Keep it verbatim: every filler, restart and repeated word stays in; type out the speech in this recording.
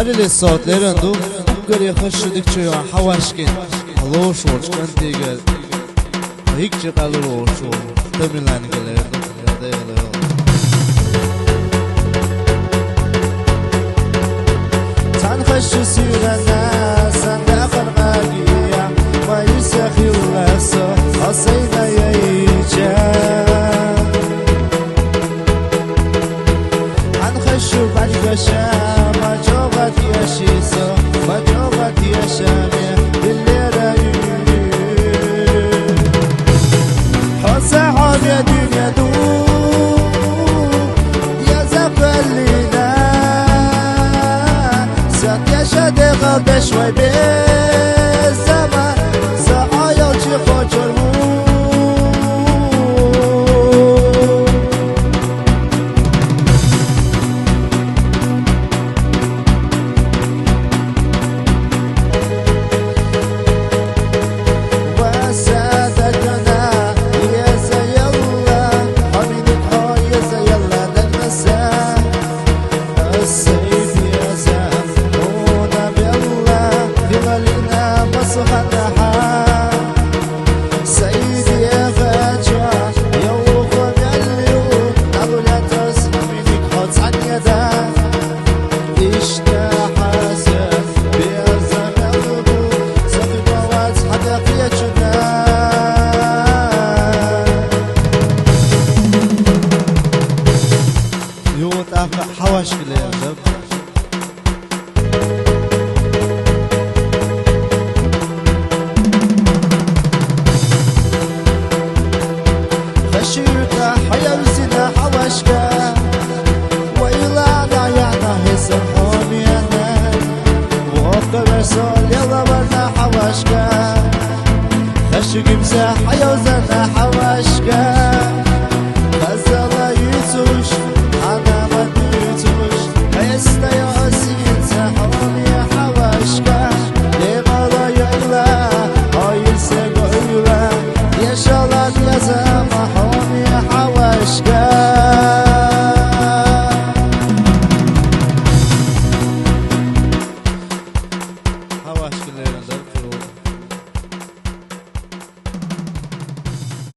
Аллилей, сот леран ду, уггаре хоза шу дикачу йоагӀа хьавашкин, хьалуш волчу кӀантигара, хӀикчи къалур волчу Тамиланга лер ду, я Дела. Цхьана хаза шу сийрана, сан дахар магия, ма юьса хилла со, хьо сайна яйча. Хьан хаза шу бӀаьргаша, ма чӀогӀа теша со, ма чӀогӀа теша ме, диллера ю. Хьо са хьо ме дуьне ду, я за кхоьллина, са теша дегӀал деш вай безама, са Ӏойалчи кхочур ву. Иштта хьаса беза мел бу, сахи бавац хьада кхечу да. Юха тӀаккха хьавашка лерза. Хашуьйтахь хьаявзина хьавашка, вайла дӀаяхьна хӀисан хьомена, воккхавер со лелаварна хьавашка. Хашуьгимса хьаявзана хьа